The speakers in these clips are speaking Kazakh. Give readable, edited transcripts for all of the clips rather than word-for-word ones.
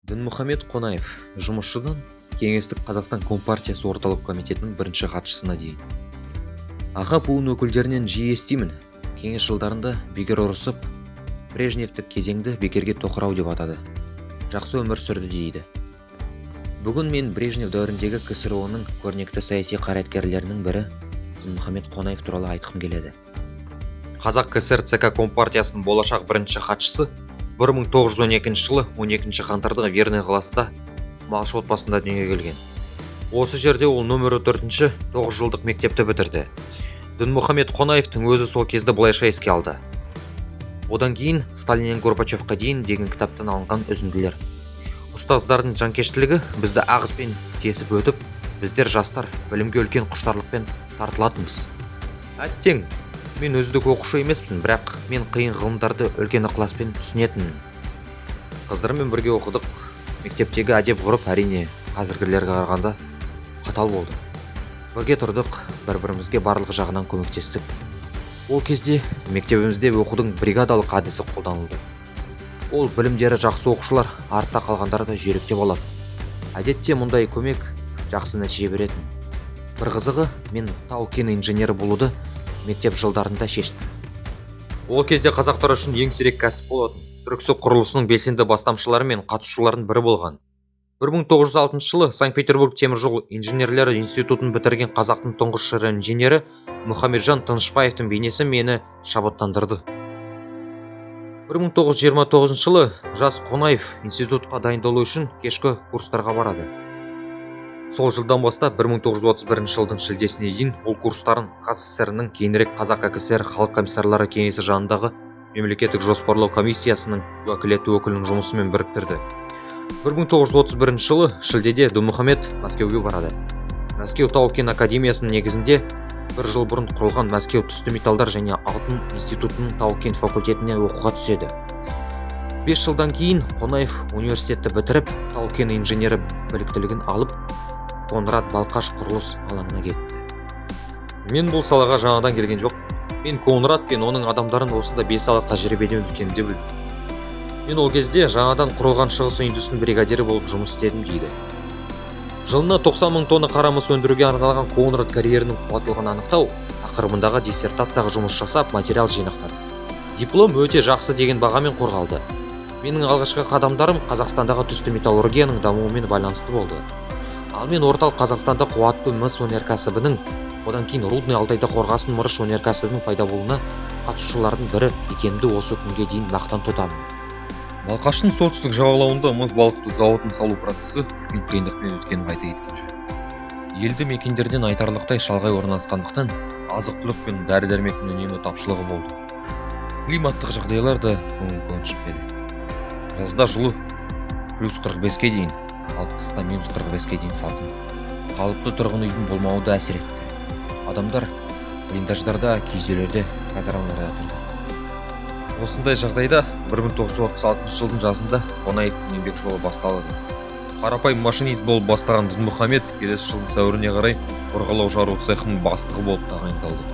Дінмұхамед Қонаев жұмысшыдан Кеңестік Қазақстан Компартиясы Орталық Комитетінің бірінші хатшысына дейін. Аға буын өкілдерінен жиі естимін: кеңес жылдарында бекер ұрысып, брежневтік кезеңді бекерге тоқырау деп атады, жақсы өмір сүрді дейді. Бүгін мен Брежнев дәуіріндегі КСРО-ның көрнекті саяси қайраткерлерінің бірі Дінмұхамед Қонаев туралы айтқым келеді. Қазақ КСР ЦК Компартиясының болашақ бірінші хатшысы 1912 жылы 12 қаңтарда Верный қаласында малшы отбасында дүниеге келген. Осы жерде ол нөмірі 4-ші 9 жылдық мектепті бітірді. Дінмұхамед Қонаевтың өзі сол кезді былайша еске алды. Одан кейін «Сталиннен Горбачевқа дейін» деген кітаптан алынған үзінділер. Ұстаздардың жанкештілігі бізді ағыспен тесіп өтіп, біздер, жастар, білімге үлкен құштарлықпен тартылатынбыз. Әттең, мен үздік оқушы емеспін, бірақ мен қиын ғылымдарды үлкен ықыласпен түсінетінмін. Қыздармен бірге оқыдық. Мектептегі әдеп ғұрып, әрине, қазіргілерге қарағанда қатал болды. Бірге тұрдық, бір бірімізге барлық жағынан көмектестік. Ол кезде мектебімізде оқудың бригадалық әдісі қолданылды. Ол білімдері жақсы оқушылар артта қалғандарды жүйректеп алады. Әдетте мұндай көмек жақсы нәтиже беретін. Бір қызығы, мен тау кен инженері болуды мектеп жылдарында шештім. Ол кезде қазақтар үшін ең сирек кәсіп болатын Түрксіб құрылысының белсенді бастамшылары мен қатысушыларының бірі болған. 1906 жылы Санкт-Петербург теміржол инженерлері институтын бітірген қазақтың тұңғыш ірі инженері Мұхамеджан Тынышбаевтың бейнесі мені шабыттандырды. 1929 жылы жас Қонаев институтқа дайындалу үшін кешкі курстарға барады. Сол жылдан бастап 1931 жылдың шілдесіне дейін ол курстарын ҚазССР-ның, кейінірек Қазақ КСР Халық Комиссарлары Кеңесі жанындағы Мемлекеттік жоспарлау комиссиясының уәкілетті өкілінің жұмысымен біріктірді. 1931 жылы шілдеде Дінмұхамед Мәскеуге барады. Мәскеу тау-кен академиясының негізінде бір жыл бұрын құрылған Мәскеу түсті металдар және алтын институтының тау-кен факультетіне оқуға түседі. 5 жылдан кейін Қонаев университетті бітіріп, тау-кен инженері біліктілігін алып, Қоңырат Балқаш құрылыс алаңына кетті. Мен бұл салаға жаңадан келген жоқ. Мен Қоңырат пен оның адамдарын осында 5 айлық тәжірибеден өткенімде білдім. Мен ол кезде жаңадан құрылған Шығыс индустриясының бригадирі болып жұмыс істедім, дейді. Жылына 90 мың тонна қара мыс өндіруге арналған Қоңырат карьерінің қуаттылығын анықтау тақырыбындағы диссертацияға жұмыс жасап, материал жинақтады. Диплом өте жақсы деген бағамен қорғалды. Менің алғашқы қадамдарым Қазақстандағы түсті металлургияның дамуымен байланысты болды. Ал мен Орталық Қазақстанда қуатты мыс өнеркәсібінің, одан кейін Рудный Алтайда қорғасын мырыш өнеркәсібінің пайда болуына қатысушылардың бірі екенімді осы күнге дейін мақтан тұтамын. Балқаштың солтүстік жағалауында мыс балқыту зауытын салу процесі үлкен қиындықпен өткенін айта кеткен жөн. Елді мекендерден айтарлықтай шалғай орналасқандықтан, азық түлік пен дәрі дәрмектің үнемі тапшылығы болды. Климаттық жағдайлар да көңіл көншітпеді. Жазда жылы плюс 45-ке дейін, ал қыста минус 45-ке дейін салқын. Қалыпты тұрғын үйдің болмауы да әсер етті. Адамдар блиндаждарда, киіз үйлерде, казармаларда тұрды. Осындай жағдайда 1936 жылдың жазында Қонаевтың еңбек жолы басталады. Қарапайым машинист болып бастаған Дінмұхамед келесі жылдың сәуіріне қарай бұрғылау жару цехының бастығы болып тағайындалды.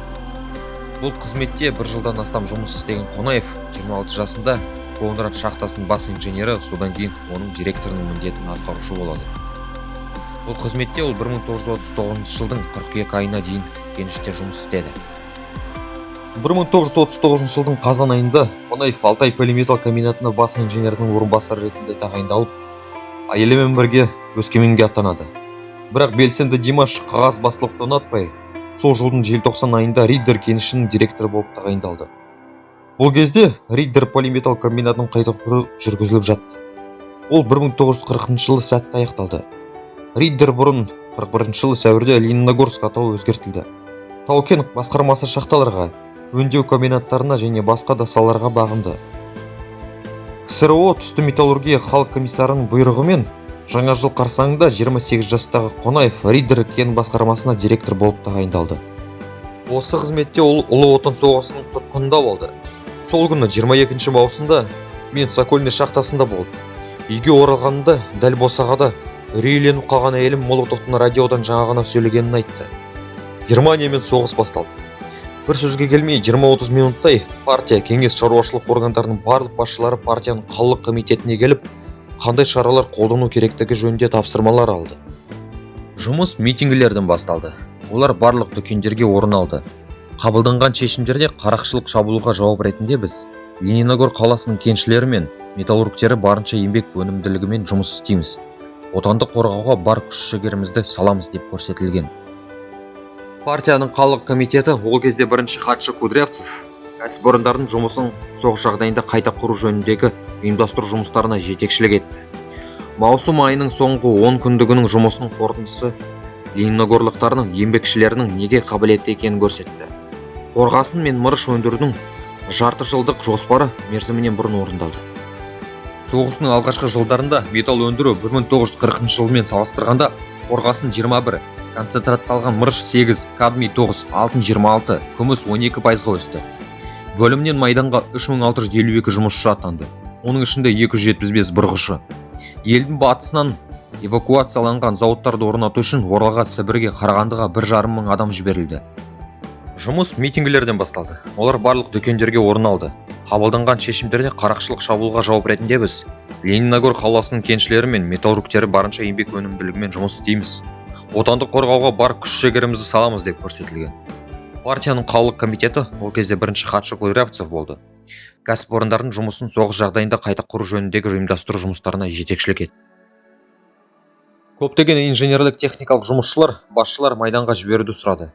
Бұл қызметте бір жылдан астам жұмыс істеген Қонаев 26 жасында Қоңырат шахтасының бас инженері, содан кейін оның директорының міндетін атқарушы болады. Бұл қызметте ол 1939 жылдың қыркүйек айына дейін кеніште жұмыс істеді. 1939 жылдың қазан айында Қонаев Алтай полиметалл комбинатына бас инженердің орынбасары ретінде тағайындалып, әйелімен бірге Өскеменге аттанады. Бірақ белсенді Димаш қағаз басылықты ұнатпай, сол жылдың желтоқсан айында Риддер кенішінің директоры болып тағайындалды. Бұл кезде Риддер полиметалл комбинатын қайта құру жүргізіліп жатты. Ол 1940 жылы сәтті аяқталды. Риддер бұрын 41 жылы сәуірде Лениногорск атауы өзгертілді. Тау-кен басқармасы шахталарға, өңдеу комбинаттарына және басқа да салаларға бағынды. КСРО түсті металлургия халық комиссарының бұйрығымен жаңа жыл қарсаңында 28 жастағы Қонаев Риддер кен басқармасына директор болып тағайындалды. Осы қызметте ол Ұлы Отан соғысының тұтқынында болды. Сол күні, 22 маусымда, мен Сокольный шахтасында болдым. Үйге оралғанымда, дәл босағада үрейленіп қалған әйелім Молотовтың радиодан жаңа ғана сөйлегенін айтты. Германиямен соғыс басталды. Бір сөзге келмей 20-30 минуттай партия, кеңес, шаруашылық органдарының барлық басшылары партияның қалалық комитетіне келіп, Қандай шаралар қолдану керектігі жөнінде тапсырмалар алды. Жұмыс митингілерден басталды. Олар барлық дүкендерге орын алды. Қабылданған шешімдерде қарақшылық шабуылға жауап ретінде біз, Лениногор қаласының кеншілері мен металлургтері, барынша еңбек өнімділігімен жұмыс істейміз, отанды қорғауға бар күш-жігерімізді саламыз деп көрсетілген. Партияның қалалық комитеті, ол кезде бірінші хатшы Кудрявцев, кәсіпорындардың жұмысын соғыс жағдайында қайта құру жөніндегі ұйымдастыру жұмыстарына жетекшілік етті. Маусым айының соңғы 10 күндігінің жұмысының қорытындысы лениногорлықтардың еңбекшілерінің неге қабілетті екенін көрсетті. Қорғасын мен мырыш өндірудің жарты жылдық жоспары мерзімінен бұрын орындалды. Соғыстың алғашқы жылдарында металл өндіру 1940 жылмен салыстырғанда қорғасын 21, концентратталған мырыш 8, кадмий 9, алтын 26, күміс 12%-ға өсті. Бөлімнен майданға 3652 жұмысшы аттанды, оның ішінде 275 бұрғышы. Елдің батысынан эвакуацияланған зауыттарды орнату үшін Оралға, Сібірге, Қарағандыға 1,5 мың адам жіберілді. Жұмыс митингілерден басталды. Олар барлық дүкендерге орын алды. Қабылданған шешімдерде қарақшылық шабуылға жауап ретінде біз, Лениногор қаласының кеншілері мен металлургтері, барынша еңбек өнімділігімен жұмыс істейміз, отанды қорғауға бар күш-жігерімізді саламыз деп көрсетілген. Партияның қалалық комитеті, ол кезде бірінші хатшы Кудрявцев болды, кәсіпорындардың жұмысын соғыс жағдайында қайта құру жөніндегі ұйымдастыру жұмыстарына жетекшілік етті. Көптеген инженерлік техникалық жұмысшылар, басшылар майданға жіберуді сұрады,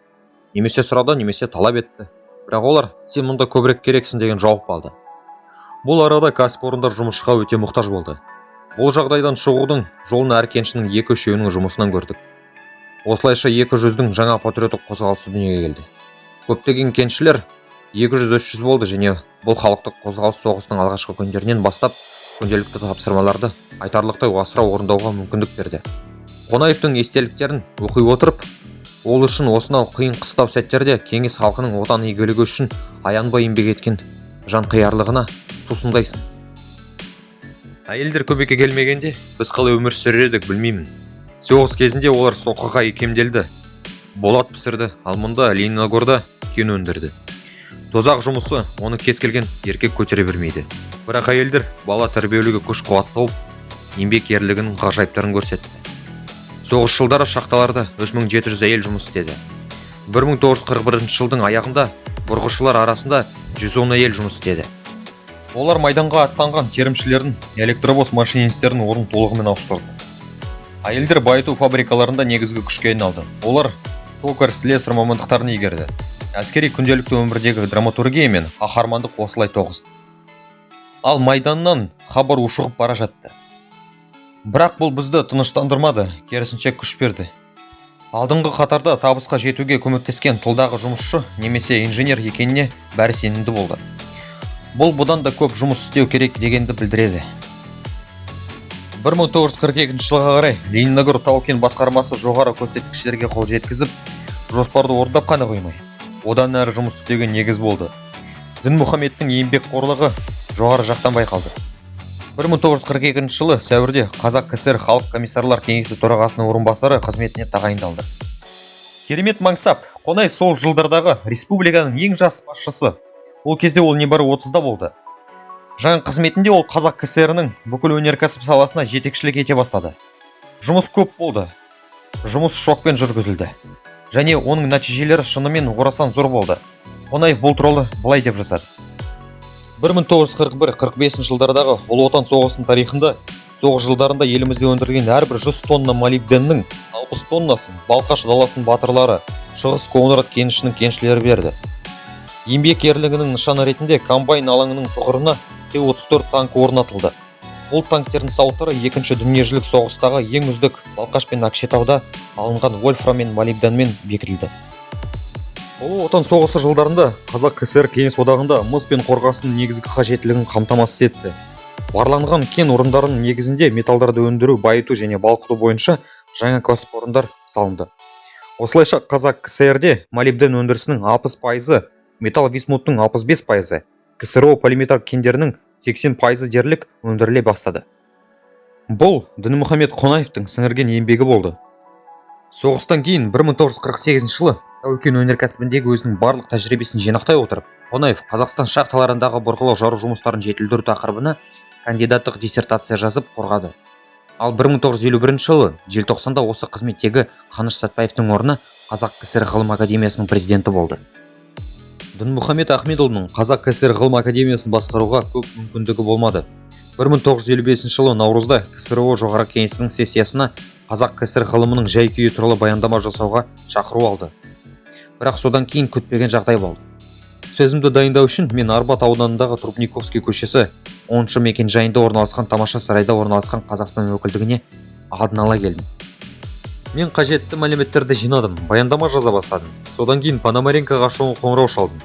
немесе сұрады, немесе талап етті. Бірақ олар «Сен мұнда көбірек керексің» деген жауап алды. Бұл арада кәсіпорындар жұмысшыға өте мұқтаж болды. Бұл жағдайдан шығудың жолын әр кеншінің екі үшеуінің жұмысынан көрдік. Осылайша екі жүздің жаңа патриоттық қозғалысы дүниеге келді. Көптеген кеншілер 200-300 болды және бұл халықтық қозғалыс соғыстың алғашқы күндерінен бастап күнделікті тапсырмаларды айтарлықтай асыра орындауға мүмкіндік берді. Қонаевтың естеліктерін оқи отырып, ол үшін осынау қиын қыстау сәттерде кеңес халқының отан игілігі үшін аянбай еңбек еткен жанқиярлығына сусындайсың. Әйелдер көмекке келмегенде, біз қалай өмір сүрер едік, білмеймін. Соғыс кезінде олар соққыға икемделді, болат пісірді, ал мұнда, Лениногорда, кен өндірді. Тозақ жұмысы, оны кез келген еркек көтере бермейді. Бірақ әйелдер бала тәрбиелеуге күш қуат тауып, еңбек ерлігінің ғажайыптарын көрсетті. Соғыс жылдары шахталарда 3700 әйел жұмыс істеді. 1941 жылдың аяғында бұрғышылар арасында 110 әйел жұмыс істеді. Олар майданға аттанған терімшілердің, электровоз машинистерінің орнын толығымен ауыстырды. Әйелдер байыту фабрикаларында негізгі күшке айналды. Олар токарь, слесарь мамандықтарын игерді. Әскери күнделікті өмірдегі драматургия мен қаһармандық осылай тоғысты. Ал майданнан хабар ушығып бара жатты. Бірақ бұл бізді тыныштандырмады, керісінше күш берді. Алдыңғы қатарда табысқа жетуге көмектескен тылдағы жұмысшы немесе инженер екеніне бәрі сенімді болды. Бұл бұдан да көп жұмыс істеу керек дегенді білдіреді. 1942 жылға қарай Лениногор тау-кен басқармасы жоғары көрсеткіштерге қол жеткізіп, жоспарды орындап қана қоймай, одан әрі жұмыс істеуге негіз болды. Дінмұхамедтің еңбекқорлығы жоғары жақтан байқалды. 1942 жылы сәуірде Қазақ КСР Халық комиссарлар кеңесі төрағасының орынбасары қызметіне тағайындалды. Керемет мансап! Қонаев сол жылдардағы республиканың ең жас басшысы. Ол кезде ол небәрі 30-да болды. Жаңа қызметінде ол Қазақ КСР-ның бүкіл өнеркәсіп саласына жетекшілік ете бастады. Жұмыс көп болды. Жұмыс шокпен жүргізілді және оның нәтижелері шынымен орасан зор болды. Қонаев бұл туралы былай деп жазады: 1941-45 жылдардағы Ұлы Отан соғысының тарихында соғыс жылдарында елімізде өндірілген әрбір 100 тонна молибденнің 60 тоннасын Балқаш даласының батырлары, Шығыс Қоңырат кенішінің кеншілері берді. Еңбек ерлігінің нышаны ретінде комбайн алаңының тұғырына Т-34 танкі орнатылды. Бұл танктердің сауыттары Екінші дүниежүзілік соғыстағы ең үздік Балқаш пен Көкшетауда алынған вольфрам мен молибденмен бекітілді. Ұлы Отан соғысы жылдарында Қазақ КСР Кеңес Одағында мыс пен қорғасынның негізгі қажеттілігін қамтамасыз етті. Барланған кен орындарының негізінде металдарды өндіру, байыту және балқыту бойынша жаңа кәсіпорындар салынды. Осылайша, Қазақ КСР-де молибден өндірісінің 60%-ы, металл висмуттың 65%-ы, КСРО полиметалл кендерінің 80%-ы дерлік өндіріле бастады. Бұл Дінмұхамед Қонаевтың сіңірген еңбегі болды. Соғыстан кейін 1948 жылы тау-кен өнеркәсібіндегі өзінің барлық тәжірибесін жинақтай отырып, Қонаев «Қазақстан шахталарындағы бұрғылау жару жұмыстарын жетілдіру» тақырыбына кәсіби мақала жазды. Кандидаттық диссертация жазып қорғады. Ал 1951 жылы желтоқсанда осы қызметтегі Қаныш Сәтбаевтың орнына Қазақ КСР Ғылым академиясының президенті болды. Дінмұхамед Ахмедұлының Қазақ КСР Ғылым академиясын басқаруға көп мүмкіндігі болмады. 1955 жылы наурызда КСРО Жоғарғы Кеңесінің сессиясына Қазақ КСР ғылымының жай-күйі туралы баяндама жасауға шақыру алды. Бірақ содан кейін күтпеген жағдай болды. Сөзімді дайындау үшін мен Арбат ауданындағы Трубниковский көшесі 10 мекен-жайында орналасқан тамаша сарайда орналасқан Қазақстан өкілдігіне алдын ала келдім. Мен қажетті мәліметтерді жинадым, баяндама жаза бастадым. Содан кейін Пономаренкоға шұғыл қоңырау шалдым.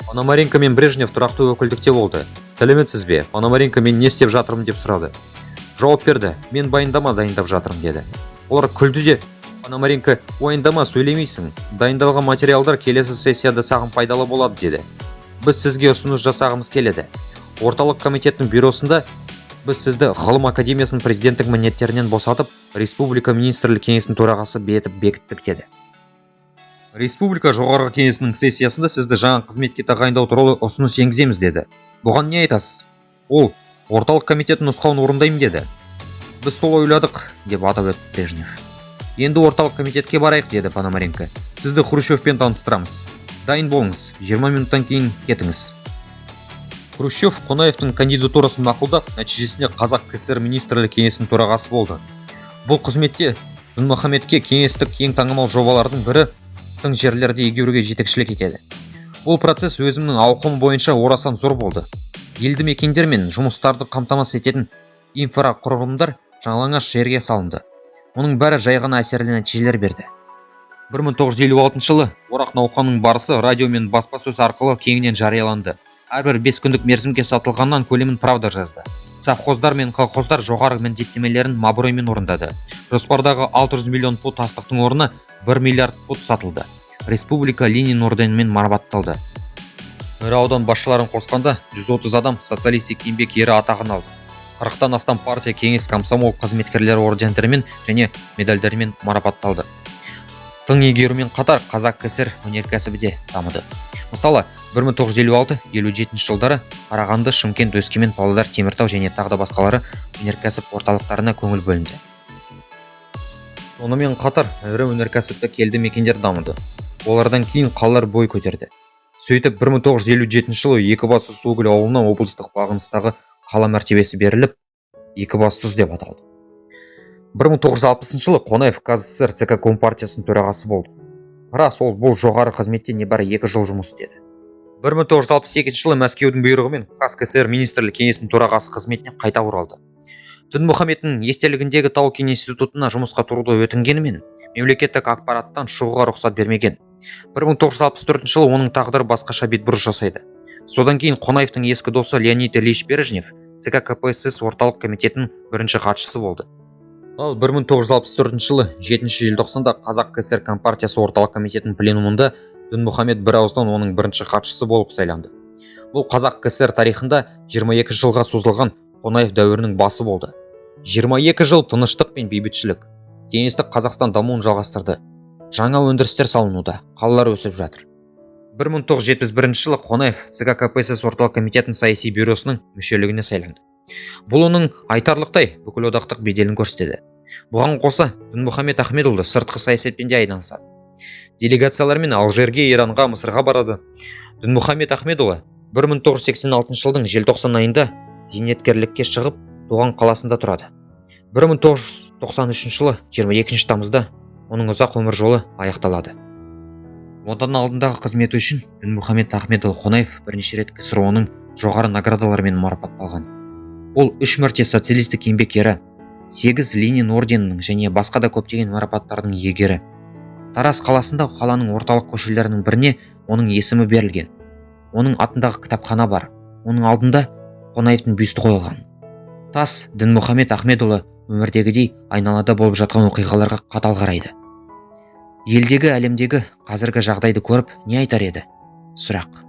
Пономаренко мен Брежнев тұрақты өкілдікте болды. «Сәлеметсіз бе, Пономаренко, мен не істеп жатырмын?» – деп сұрады. Жауап берді: «Мен баяндама дайындап жатырмын», – деді. Олар күлді де, Пономаренко: «Уайымдама, сөйлемейсің, дайындалған материалдар келесі сессияда саған пайдалы болады», – деді. «Біз сізге ұсыныс жасағымыз келеді. Орталық комитеттің бюросында біз сізді Ғылым академиясының президенттік міндеттерінен босатып, Республика Министрлік кеңесінің төрағасы етіп бекіттік», – деді. «Республика Жоғарғы Кеңесінің сессиясында сізді жаңа қызметке тағайындау туралы ұсыныс енгіземіз», – деді. «Бұған не айтасыз?» Ол: «Орталық комитеттің нұсқауын орындаймын», – деді. «Біз сол ойладық», – деп атап өтті Брежнев. «Енді орталық комитетке барайық», – деді Пономаренко. «Сізді Хрущевпен таныстырамыз. Дайын болыңыз, 20 минуттан кейін кетіңіз». Хрущев Қонаевтың кандидатурасын мақұлдап, нәтижесінде Қазақ КСР Министрлік кеңесінің төрағасы болды. Бұл қызметте Дінмұхамедке кеңестік ең танымал жобалардың бірі – тың жерлерді игеруге жетекшілік етеді. Бұл процесс өзімнің ауқымы бойынша орасан зор болды. Елді мекендер мен жұмыстарды қамтамасыз ететін инфрақұрылымдар жалаңаш жерге салынды. Мұның бәрі жай ғана әсерлі нәтижелер берді. 1956 жылы орақ науқанының барысы радио мен баспасөз арқылы кеңінен жарияланды. Әрбір 5 күндік мерзімге сатылған нан көлемін «Правда» жазды. Совхоздар мен колхоздар жоғары міндеттемелерін абыроймен орындады. Жоспардағы 600 миллион пұт астықтың орнына 1 миллиард пұт сатылды. Республика Ленин орденімен марапатталды. Ірі аудан басшыларын қосқанда 130 адам Социалистік Еңбек Ері атағын алды. 40-тан астам партия, кеңес, комсомол қызметкерлері ордендерімен және медальдармен марапатталды. Тың игерумен қатар Қазақ КСР өнеркәсібі де дамыды. Мысалы, 1956-57 жылдары Қарағанды, Шымкент, Өскемен, Павлодар, Теміртау және тағы да басқалары өнеркәсіп орталықтарына көңіл бөлінді. Сонымен қатар ірі өнеркәсіптік елді мекендер дамыды. Олардан кейін қалалар бой көтерді. Сөйтіп, 1957 жылы Екібастұз Сұлукөл ауылына облыстық бағыныстағы қала мәртебесі беріліп, Екібастұз деп аталды. 1960 жылы Қонаев ҚазССР ЦК Компартиясының төрағасы болды. Рас, ол бұл жоғары қызметте небәрі 2 жыл жұмыс істеді. 1962 жылы Мәскеудің бұйрығымен ҚазКСР Министрлік кеңесінің төрағасы қызметіне қайта оралды. Дінмұхамедтің естелігіндегі тау-кен институтына жұмысқа тұруды өтінгенімен, мемлекеттік аппараттан шығуға рұқсат бермеген. 1964 жылы оның тағдыры басқаша бетбұрыс жасайды. Содан кейін Қонаевтың ескі досы Леонид Ильич Брежнев ЦК КПСС Орталық комитетінің бірінші хатшысы болды. Ал 1964 жылы 7 желтоқсанда Қазақ КСР Компартиясы Орталық комитетінің пленумында Дінмұхамед бір ауыздан оның бірінші хатшысы болып сайланды. Бұл Қазақ КСР тарихында 22 жылға созылған Қонаев дәуірінің басы болды. 22 жыл тыныштық пен бейбітшілік. Кеңестік Қазақстан дамуын жалғастырды. Жаңа өндірістер салынуда, қалалар өсіп жатыр. 1971 жылы Қонаев ЦК КПСС Орталық комитетінің саяси бюросының мүшелігіне сайланды. Бұл оның айтарлықтай бүкілодақтық беделін көрсетеді. Бұған қоса Дінмұхамед Ахмедұлы сыртқы саясатпен де айналысады. Делегациялармен Алжирге, Иранға, Мысырға барады. Дінмұхамед Ахмедұлы 1986 жылдың желтоқсан айында зейнеткерлікке шығып, туған қаласында тұрады. 1993 жылы 22 тамызда оның ұзақ өмір жолы аяқталады. Отан алдындағы қызметі үшін Дінмұхамед Ахмедұлы Қонаев бірнеше рет КСРО-ның жоғары наградаларымен марапатталған. Ол үш мәрте Социалистік Еңбек Ері, сегіз Ленин орденінің және басқа да көптеген марапаттардың иегері. Тараз қаласында қаланың орталық көшелерінің біріне оның есімі берілген. Оның атындағы кітапхана бар. Оның алдында Қонаевтың бюсті қойылған. Тас Дінмұхамед Ахмедұлы өмірдегідей айналада болып жатқан оқиғаларға қатал қарайды. Елдегі, әлемдегі қазіргі жағдайды көріп не айтар еді? Сұрақ.